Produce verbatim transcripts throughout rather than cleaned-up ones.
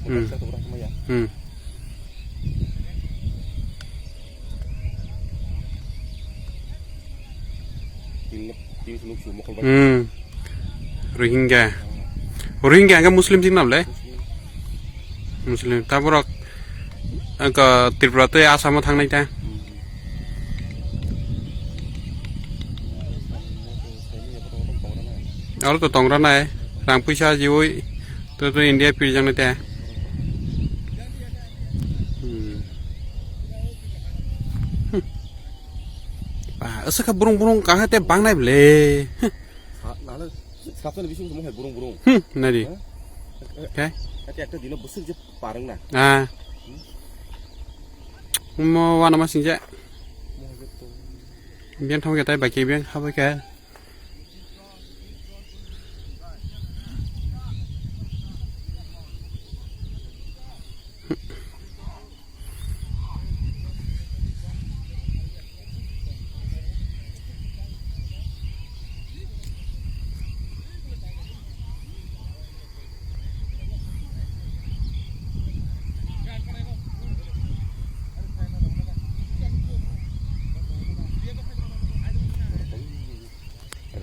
Hmm. Hmm. Hmm. Rohingya. Rohingya hwnkhe Muslim chiknam le? Muslim. Muslim. Taborok, angkha Tripura tei Assam o thangnai ta? Hmm. Aro to tongra nai, rang puisa jiwi, to, to India pirjang nai te. Hmm. Hmm. Ba, aswk kha burung burung kaha te bang nai ble. Sa-, nalo, saptani bising tongmo hai burung burung. Hmm, nai di. Ha? Oke. Ate ekta dino bwswk je parwng na. Ah. Hmm. Mo wana ma singja. Mo hai to. Biang thong ke tai baki biang habai ke.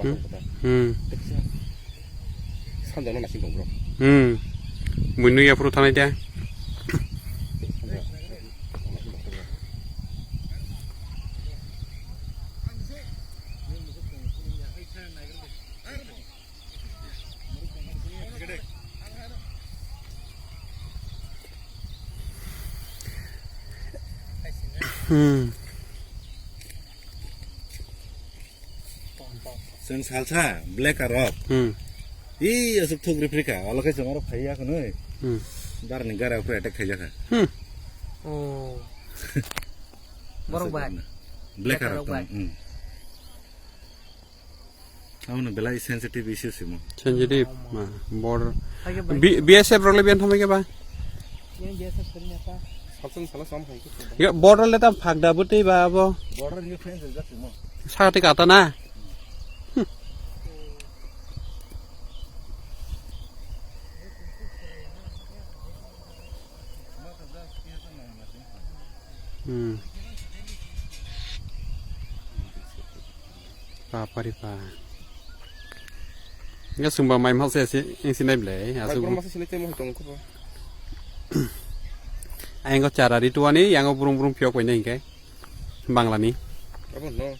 Hmm. Hmm. Sandal no nasing tong bro. Hmm. Mui nui ya phuru thanai de. Hmm. Chwng salsa black arok. Hmm. I asuk thuk ripri ka, olo khe chwng aro phai ya khwnwi. Hmm. Dar ni gara phre attack khai jakha. Hmm. Oh. Borok bai. Black arok bai. Hmm. Amo belai sensitive issue simo. Sensitive, ma, border. Hai ke bai. B-, B S F rok le bian thamai ke ba? Yang B S F sering apa? Salsa salsa sam hai ke. Ya, border le ta phagda bwtwi ba abo. Border ni fence jak simo. Sakati kata na. Hmm. Pa pari pa. Nga sumba mai mal se si, ing sinai ble, asu. Mai mal se sinai temo tong ko. Aingo charari tuani, yango burung burung piok bai nai ke. Bangla ni. Abo no.